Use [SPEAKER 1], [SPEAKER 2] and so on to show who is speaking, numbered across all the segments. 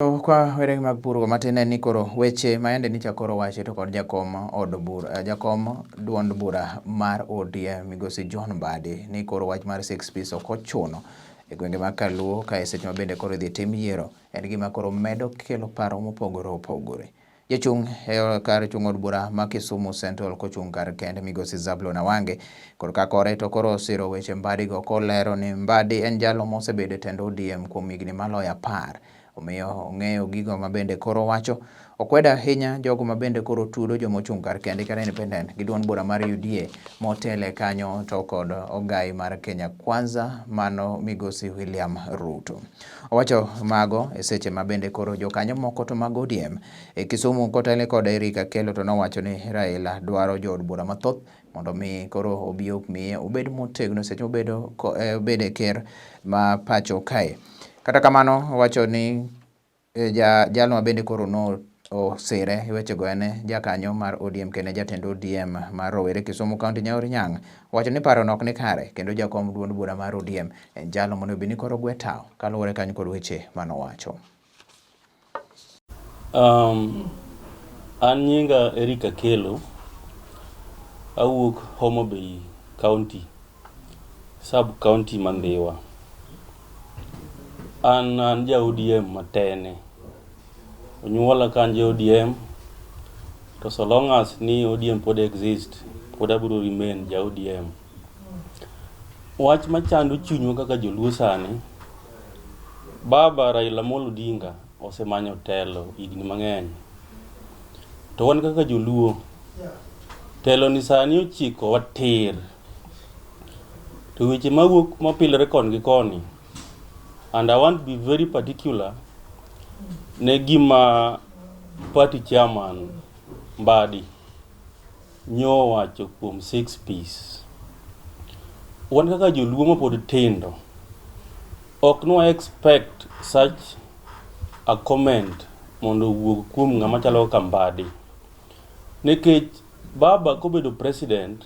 [SPEAKER 1] To kwa were mag pur go matin en ni koro weche ma yande nicha koro wachi to kod jakom od bura, jakom duond bura mar ODM migosi John Mbadi ni koro wach mar six piece ok ochuno e gwenge mag Kaluo ka e seche ma bende koro idhi tim yiero en gima koro medo kelo paro mopogore opogore. Jachung' e kar chung' od bura ma Kisumu Central kochung' kar kende migosi Zablon Awange korka kore to koro osiro weche Mbadi go kolero ni Mbadi en jalo mosebedo e tend ODM kuom higni maloyo 10. Omiyo ong'eyo gigo ma bende koro wacho. Okwedo ahinya jogo ma bende koro tudo joma ochung' kar kendgi kata independent gi duond bura mar UDA motele kanyo to kod ogai mar Kenya Kwanza mano migosi William Ruto. Owacho mago e seche ma bende koro jokanyo moko to mag ODM e Kisumu kotele kod Eric Akello to nowacho ni Raila dwaro jood bura mathoth mondo mi koro obi omiye obed motegno seche mobedo obed e ker ma pacho kae. Kata kamano owacho ni jalno ma bende koro no osire e wechego en jakanyo mar ODM kendo jatend ODM mar rowere Kisumu County Nyauri Nyang' owacho ni parono ok ni kare kendo jakom duond bura mar ODM en jalo monego bed ni koro gwe tawo kaluwore kanyo kod weche manowacho.
[SPEAKER 2] An nyinga Eric Akello, awuok Homa Bay County, sub county ma Ndhiwa. An ja ODM matene. Onyuola ka an ja ODM, to so long as ni ODM pod exist, pod abiro remain ja ODM. Wach machando chunywa kaka joluo sani, Baba Raila Amolo Odinga osemanyo telo higni mang'eny. To wan kaka joluo, telo ni sani ochikowa tir. To weche mawuok mapilore koni gi koni, and I want to be very particular ne gima party chairman Mbadi nyowacho kuom six piece. Wan kaka joluo mapod tindo, ok nwa expect such a comment mondo owuog kuom ng'ama chalo kaka Mbadi. Nikech baba kobedo president,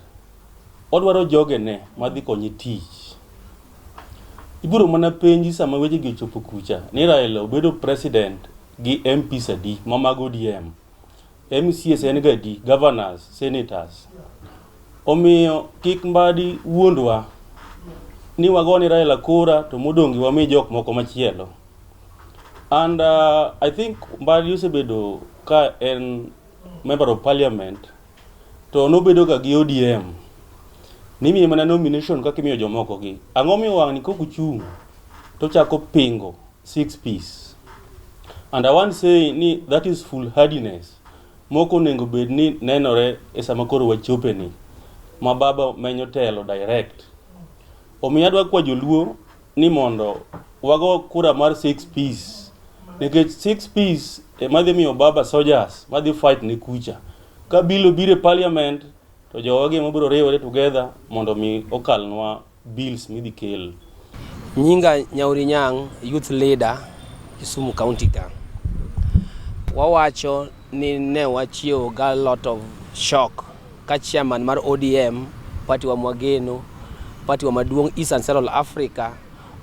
[SPEAKER 2] odwaro jogene madhi konye tich. Ibiro mana penji sama weche gi ochopo kucha ni Raila obedo president gi MPs adi ma mag ODM. MCAs en ga adi, governors, senators. Omiyo kik Mbadi wuondwa ni wago ni Raila kura to modong' gi wami jok moko machielo. And I think Mbadi osebedo ka en member of parliament to nobedo ga gi ODM. Nimiye mana nomination kaka imiyo jomoko gi. Ang'o miyo wang' ni kok ochung' to chako pingo six piece. And I want to say ni that is foolhardiness. Moko onego bed ni nenore e sama koro wachope ni ma baba menyo telo direct. Omiyo adwa kwa joluo ni mondo wago kura mar six piece nikech six piece ema dhi miyo baba soldiers madhi fight ne kucha. Ka bill obiro e parliament to jowa gi ema biro riwore together mondo mi okalnwa bills midhi kel.
[SPEAKER 3] Nyinga Nyauri Nyang', youth leader, Kisumu County ka. Wawacho ni ne wachiewo ga lot of shock ka chairman mar ODM, party wa mwageno, party wa maduong' East and Central Africa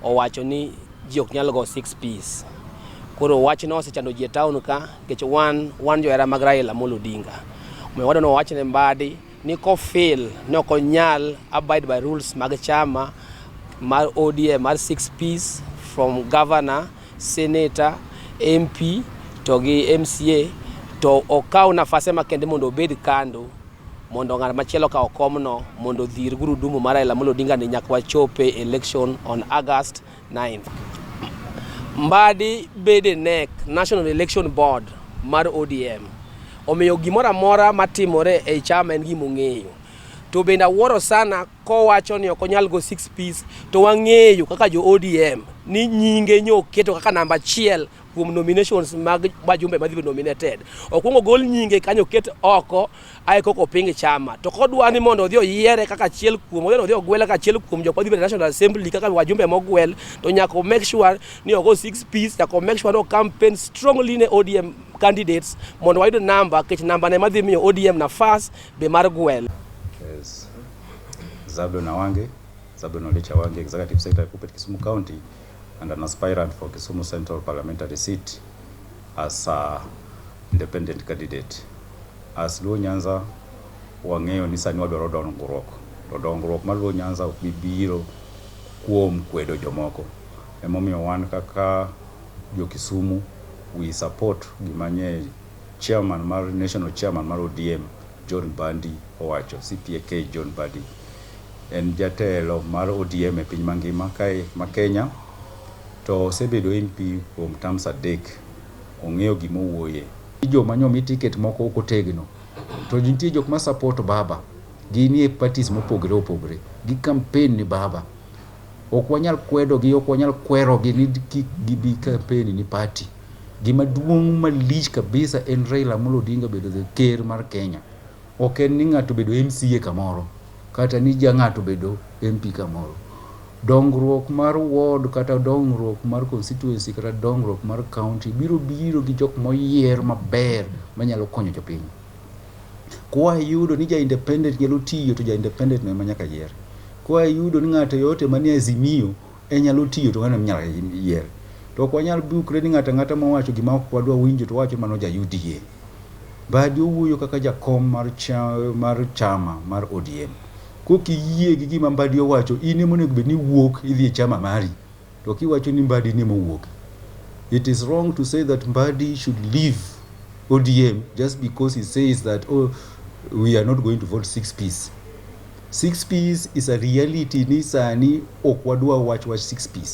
[SPEAKER 3] owacho ni ji ok nyal go six piece. Koro wachno osechando ji e town ka nikech wan johera mag Raila Amolo Odinga. Omiyo wadwa ni wawach ne Mbadi ni kofil ni ok onyal abide by rules mag chama mar ODM mar six piece from governor, senator, MP to gi MCA to okaw nafase makende mondo obed kando mondo ng'at machielo okaw komno mondo odhir gurudumu mar Raila Amolo Odinga ni nyaka wachope election on August 9th. Mbadi bede NEC, National Election Board mar ODM. Omiyo gimoro amora matimore ei chama en gima ong'eyo. To bende awuoro sana kowacho ni ok onyal go six piece to wang'eyo kaka jo ODM ni nyinge nyo oketo kaka namba achiel kuom nominations mag wajumbe madhi bedo nominated. Okwongo gol nyinge kanyo oket oko ae koko oping chama. To kodwa ni mondo odhi oyiere kaka achiel kuom odhi odhi ogwele kaka achiel kuom jok madhi bedo National Assembly kaka wajumbe mogwel to nyaka o make sure ni ogo six piece, nyaka o make sure ni o campaign strongly ne ODM candidates mondo wayud namba nikech namba ne madhi miyo ODM nafas be mar gwel.
[SPEAKER 4] Yes. Zablon Awange, Zablon Oliech Awange, Executive Secretary, Kuppet Kisumu County, and an aspirant for Kisumu Central Parliamentary seat. as a independent candidate. As Luo Nyanza wang'eyo ni sani wadwaro dongruok, to dongruok mar Luo Nyanza ok bi biro kuom kwedo jomoko. Emomiyo wan kaka jo Kisumu we support gima nye chairman mar national chairman mar ODM John Mbadi owacho, CPAK John Mbadi. En jatelo mar ODM e piny mangima kae ma Kenya to osebedo MP kuom terms 3. Ong'eyo gima owuoye. Joma nyomi ticket moko ok otegno. To nitie jok ma support baba. Ginie parties mopogore opogore. Gi campaign ni baba. Ok wanyal kwedo gi, ok wanyal kwero gi ni kik gibi campaign ni party. Gima duong' malich kabisa en Raila Amolo Odinga bedo the ker mar Kenya. Ok en ni ng'ato bedo MCA kamoro kata ni ja ng'ato bedo MP kamoro. Dongruok mar ward kata dongruok mar constituency kata dongruok mar county biro biro gi jok moyier maber manyalo konyo jopiny. Kwayudo ni ja independent nyalo tiyo to ja independent no ema nyaka yier. Kwayudo ni ng'ato yote manie Azimio enyalo tiyo to ng'ano ema inyalo yier. To ok wanyal bukre ni ng'ato ang'ata mowacho gima ok wadwa winjo to wawacho mano ja UDA. Mbadi owuoyo kaka jakom mar, mar chama mar ODM. Kok iyie gi gima Mbadi owacho, in ema onego bed ni iwuok idhi e chama mari. To kiwacho ni Mbadi ni ema. It is wrong to say that Mbadi should leave ODM just because he says that, oh, we are not going to vote six piece. Six piece is a reality ni sani ok wadwa wach wach six piece.